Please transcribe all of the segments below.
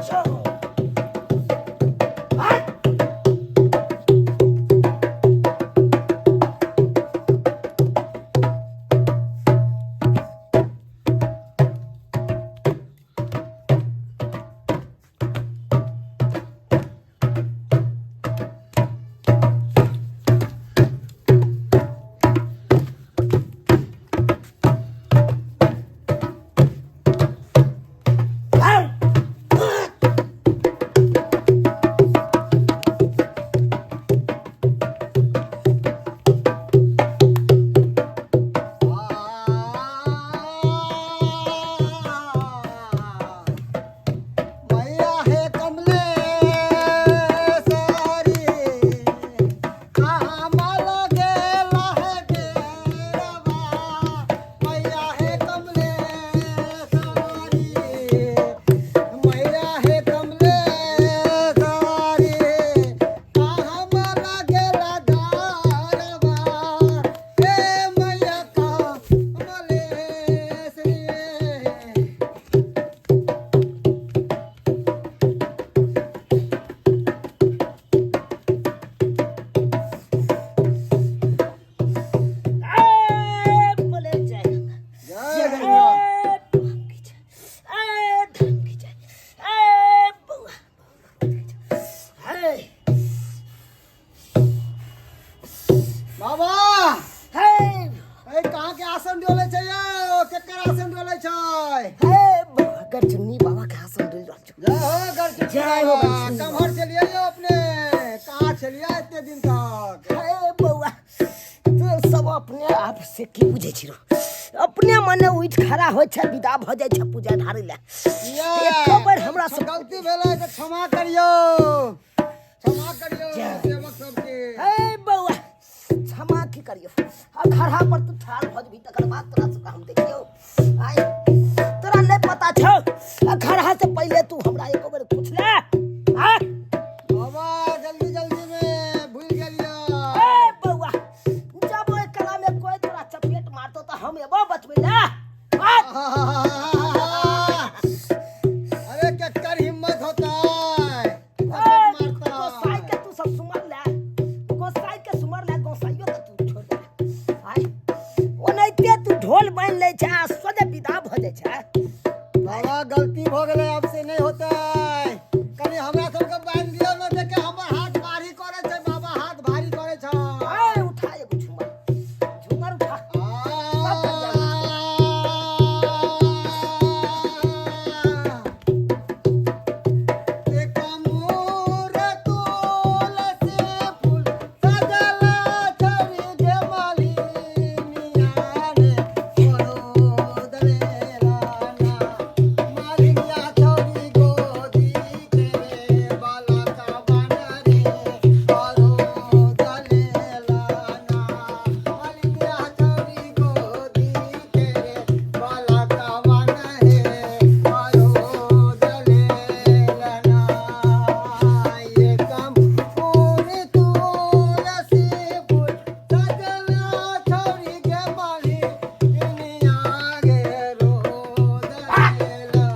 छौ। हट। मैया हे कमलेश्वरी, कहाँ गेला हे डेरवा। मैया हे कमलेश्वरी, मैया हे कमलेश्वरी, कहाँ गेला डरवा। हे मैया कमलेश्वरी। ए, बोले जय गंगा। जय गंगा। ए, धाम की जय। ए, धाम की जय। ए, बउआ, हे, बाबा हे, ए कहाँ के आसन डोले छै यौ? केकर आसन डोले छै? हे, बउआ, गरचुन्नी बाबा के आसन डोलि रहल छौ। जय हो गरचुन्नी जय हो बाबा। गरचुन्नी। कम्हर छलियै यौ अपने? कहाँ छलियै एते दिन तक? हे बउआ, तू सब अपने आप से की बुझै छी रौ? अपने मने उठि खड़ा होइ छै, विदा भऽ जाइ छै पूजा ढारै लए। ये, एको बेर हमरा सब गलती भेलै तऽ क्षमा करियौ, क्षमा करियौ सेवक सबके। हे बउआ, क्षमा की करियौ? अखाड़ा पर तू ठाढ़ भऽ जेबही तकर बाद तोरा सबके हम देखियौ। आइ तोरा नहि पता छौ, अखाड़ा से पहिले तू हमरा एको बेर पूछ ले। आँ? बाबा जल्दी जल्दी में भूल गेलियै। ए बउआ, जब ओहि कला में कोई तोरा चपेट मारतौ तऽ हम एबो बचबै लए। आँ? अरे केकर हिम्मत होता है? ए, गोसाई के तू सब सुमर ले, गोसाई के सुमर ले, गोसाइयो के तू छोड़ दे। आय ओनाहिते तू ढोल बान्हि लै छै आ सोझे विदा भऽ जाइ छै। बाबा गलती भऽ गेलै, अब से नहि होतै। कनि हमरा सबके बान्हि दियौ ने, देखे हमर हाथ भारी करै छै बाबा, हाथ भारी करै छै। आय उठा एगो झूमर, झूमर उठा। एक मोर तुलसी फूल सजल छवि गे मालिनिया रे बड़ोदरे राना, मालिनिया छवि गोदी के बालक बन रे बड़ोदरे लाना, मालिनिया छवि गोदी के बालक बन हे बड़ोदरे लाना। एक मोर तुलसी फूल सजल छौरी गे मालिनिया गे रोदरे ला।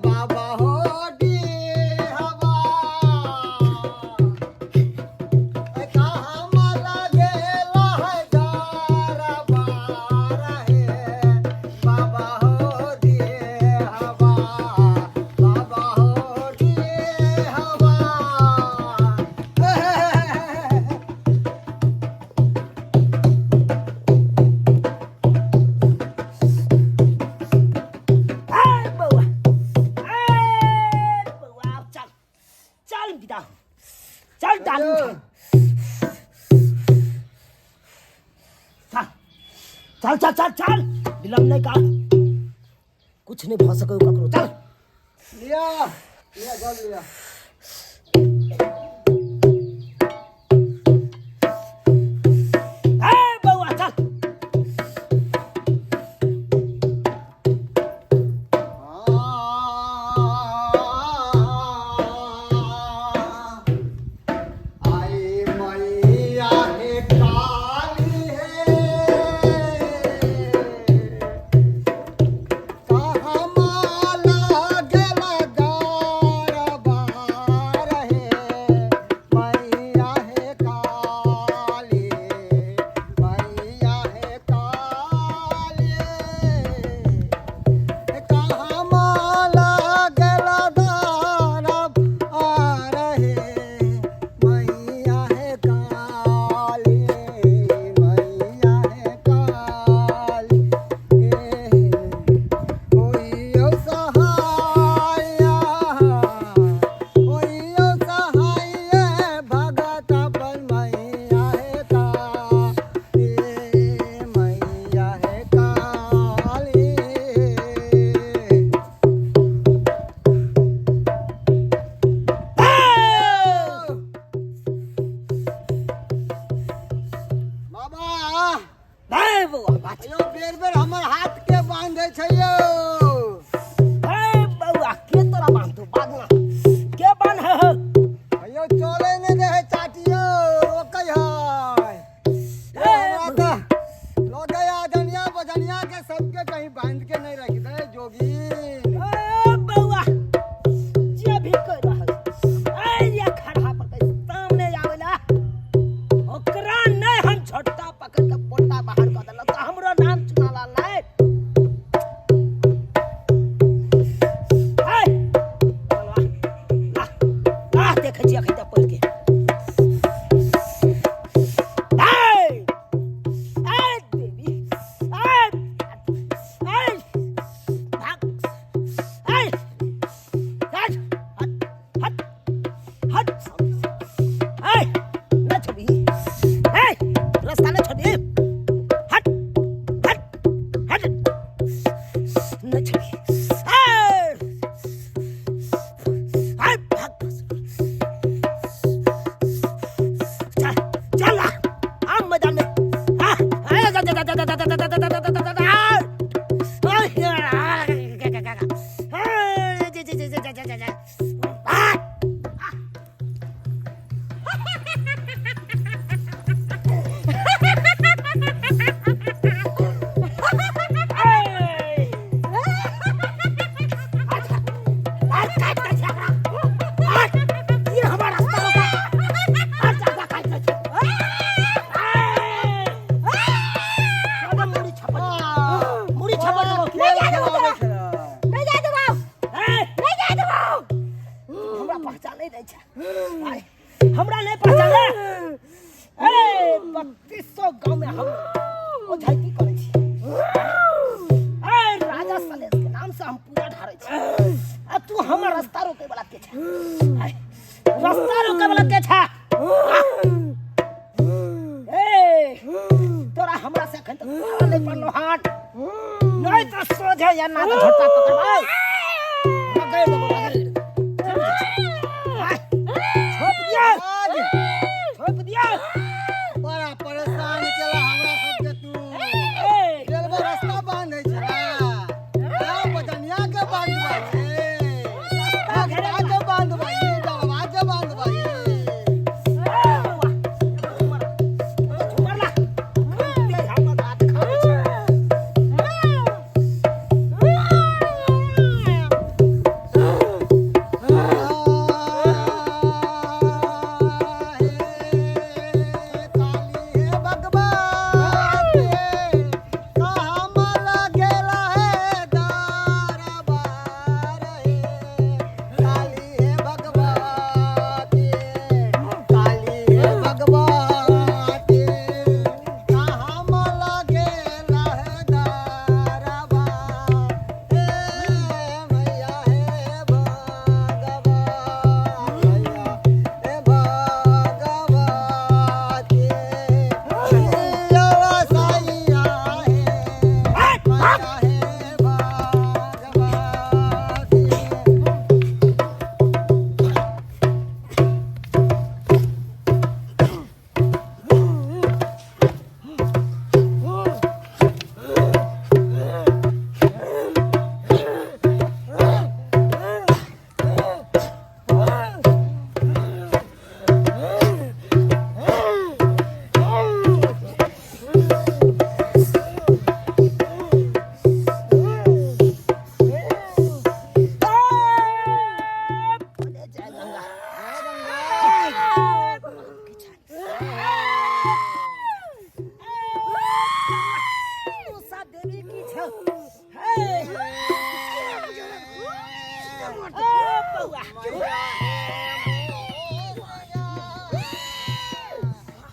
बाबा हो हवा कहाँ मला गेला है दरबार हे बाबा हो दिए हवा, बाबा हो दिए हवा। ए बउआ, ए बउआ, आब चल, चल विदा हो, चल डाली उठा, चल चल चल चल चल, विलम्ब नहीं कर, कुछ नहीं भऽ सकै ककरो। चल लिया। लिअ जल लिअ। ए बौआ चल। आई मैया हे काली हे, कहाँ माला गेला दरबार हे, मैया हे काली, मैया हे काली, कहाँ माला गेला दरबार हे, मैया हे काली, मैया हे काली, होइयो सहाया, होइयो सहाय भगत अपन, मैया हे काली, मैया हे काली। बाबा ए बौआ बात। यौ बेर बेर हमर हाथ के बांधे छै यौ। ए बौआ के तोरा बांधतो बांधना के बांध है? यौ चले नहि दे है चाटियो रोकै है। ए हमरा तऽ लगै अजनिया बजनिया के सबके कहीं बांध के नहीं रख दे जोगी। ए बौआ जे भी कह रहल ए ये खड़ा पर के सामने आवेला ओकरा नहीं हम छोटा पकड़ के पोटा बाहर कर देलक तऽ हमरो नाम चुनालाल नहीं। ए बौआ ला ला देखै छियै अखन तक पढ़ के। ए ए देवी ए ए भाग ए हट हट हट हट ए न छोड़ी ए रास्ता न छोड़ी हट हट हट न छोड़ी ए ए भाग चल चल आ आ मैदान में आ आ जा जा जा जा जा जा जा जा जा जा जा जा आ मुड़ी छपड़ देबो। नहीं जा देबो तोरा। नहीं जाय देबौ, नहीं जाय देबौ। हमरा पहचाने नहि छै आय, हमरा नहि पहचाने। ए 3200 गाँव में हम ओझाइती करै छी। ए राजा सलेश के नाम से हम पूजा ढारै छी आ तू हमर रास्ता रोके वाला के छै? आय, रास्ता रोके वाला के छै? ए तोरा हमरा से अखन तक पारा नहि पड़लो हाथ नहि तऽ सोझे या ना तऽ झोटा पकड़बै रगड़ि देबो रगड़ि देबो। आय, छोप दिया छोप दिया। बड़ा परेशान केला हमरा सबके तू। ए बेलबो रास्ता बांधे छै बजनिया के बांधबै छै, भगता के बांधबै, डलवा के बांधबै। ए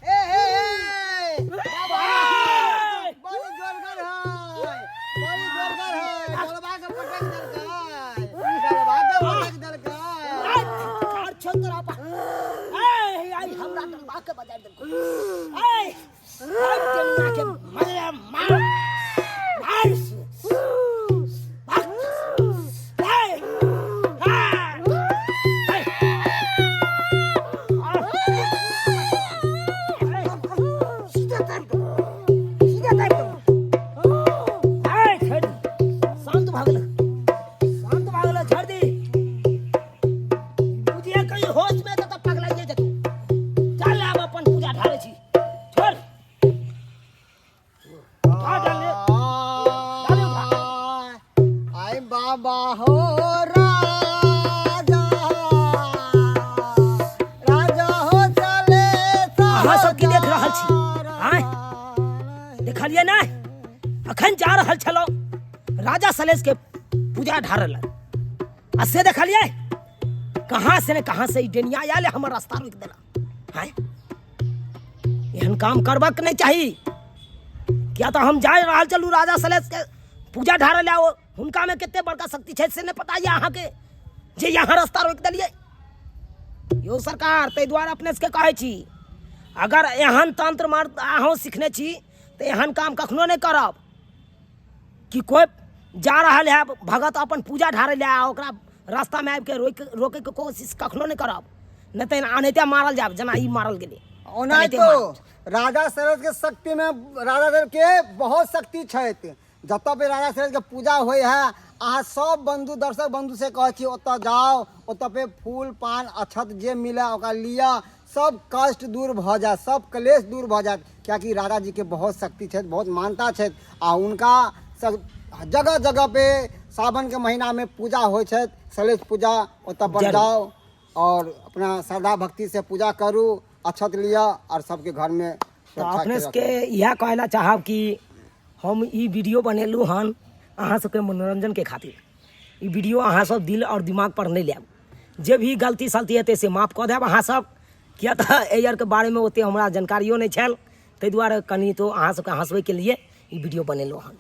ए हे हे बाबा बड़ी जोरगर है, बड़ी जोरगर है। गलबा के पटक देलकै, गलबा के पटक देलकै। ठाढ़ छौ तोरा पा ए आई हमरा डलबा के बजा देलको। ए आई टेनिया के मरे मार मार भाग। ए ए सीधा तार दो, सीधा तार दो। ए छोड़ दी। शांत भऽ गेल, शांत भऽ गेल, छोड़ दी। बुझिए कहीं होश में तऽ पगलाइए जेतौ। चल आब अपन पूजा ढारै छी, छोड़, उठा डाले, डाले उठा। आई बाबा हो राजा, राजा हो चले। अहाँ सब की देख रहल छी? आँय? देखलियै नहि? अखन जा रहल छलहुँ राजा सलेश के पूजा ढारल लए आ से देखलियै कहाँ से ने कहाँ से ई डेनिया आयल, हमर रास्ता रोकि देलक। आँय, एहन काम करबाक नहि चाही, किया तऽ हम जा रहल चलू राजा सलेश के पूजा ढारल लए, ओ हुनकामे कते बड़का शक्ति छै से नहि पता यऽ अहाँके जे यहाँ रास्ता रोकि देलियै। यौ सरकार, ताहि दुआरे अपने सबके कहै छी, अगर एहन तंत्र मंत्र अहूँ सिखने छी तऽ एहन काम कखनो नहि करब कि कोइ जा रहल है भगत अपन पूजा ढारै लए आ ओकरा रास्तामे आबिके रोकि रोकैके कोशिश कखनो नहि करब, नहि तऽ एनाहिते मारल जायब जेना ई मारल गेलै। ओनाहितो एनाहिते। राजा शरद के शक्ति में राजा शरद के बहुत शक्ति छथि। जतऽ भी राजा शरद के पूजा होइ है, अहाँ सब बंधु दर्शक बंधु से कहै छी ओतऽ जाउ, ओतऽ पे फूल पान अक्षत जे मिले ओकरा लिअ, सब कष्ट दूर भऽ जायत, सब क्लेश दूर भऽ जायत, कियाकि राजा जी के बहुत शक्ति छथि, बहुत मान्यता छथि आ हुनका सब जगह जगह पे सावन के महीना में पूजा होइ छथि, सलेश पूजा, ओतऽ पर जाउ और अपना श्रद्धा भक्ति से पूजा करू, अक्षत लिअ और सबके घर में तऽ अपने सबके इएह कहै लए चाहब कि हम ई वीडियो बनेलहुँ हन अहाँ सबके मनोरंजनके खातिर। ई वीडियो अहाँ सब दिल और दिमाग पर नहि लेब, जे भी गलती सलती हेतै से माफ कऽ देब अहाँ सब, किया तऽ एहि आरके बारेमे ओतेक हमरा जानकारियो नहि छल, ताहि दुआरे कनि तो अहाँ सबके हँसबैके लिए ई वीडियो बनेलहुँ हन।